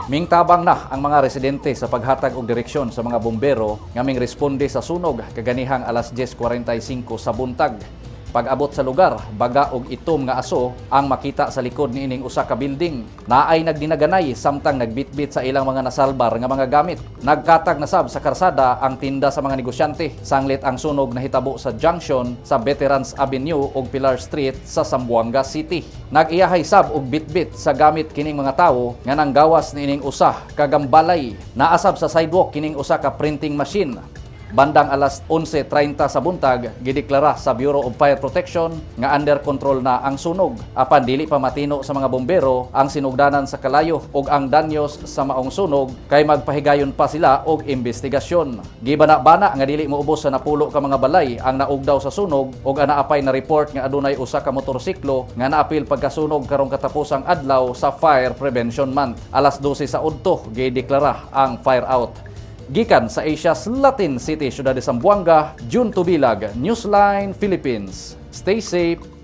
Mingtabang na ang mga residente sa paghatag og direksyon sa mga bombero nga ming responde sa sunog kaganihang alas 10:45 sa buntag. Pag-abot sa lugar, baga og itom nga aso ang makita sa likod niining usa ka building. Naay nagdinaganay samtang nagbitbit sa ilang mga nasalbar nga mga gamit. Nagkatag na sab sa karsada ang tinda sa mga negosyante. Sanglit ang sunog nahitabo sa junction sa Veterans Avenue ug Pilar Street sa Zamboanga City. Nag-iyahay sab og bitbit sa gamit kining mga tawo nga nanggawas niining usa ka gambalay. Naasab sa sidewalk kining usa ka printing machine. Bandang alas 11:30 sa buntag, gideklara sa Bureau of Fire Protection nga under control na ang sunog. Apan dili pa matino sa mga bombero ang sinugdanan sa kalayo ug ang danyos sa maong sunog kay magpahigayon pa sila og investigasyon. Gibana-bana nga dili moubos sa 10 ka mga balay ang naugdaw sa sunog ug anaa pay na report nga adunay usa ka motorsiklo nga naapil pagkasunog karong katapusang adlaw sa Fire Prevention Month. Alas 12 sa udto gideklara ang fire out. Gikan sa Asia's Latin City, Ciudad de Zamboanga, June Tubilag, Newsline Philippines. Stay safe.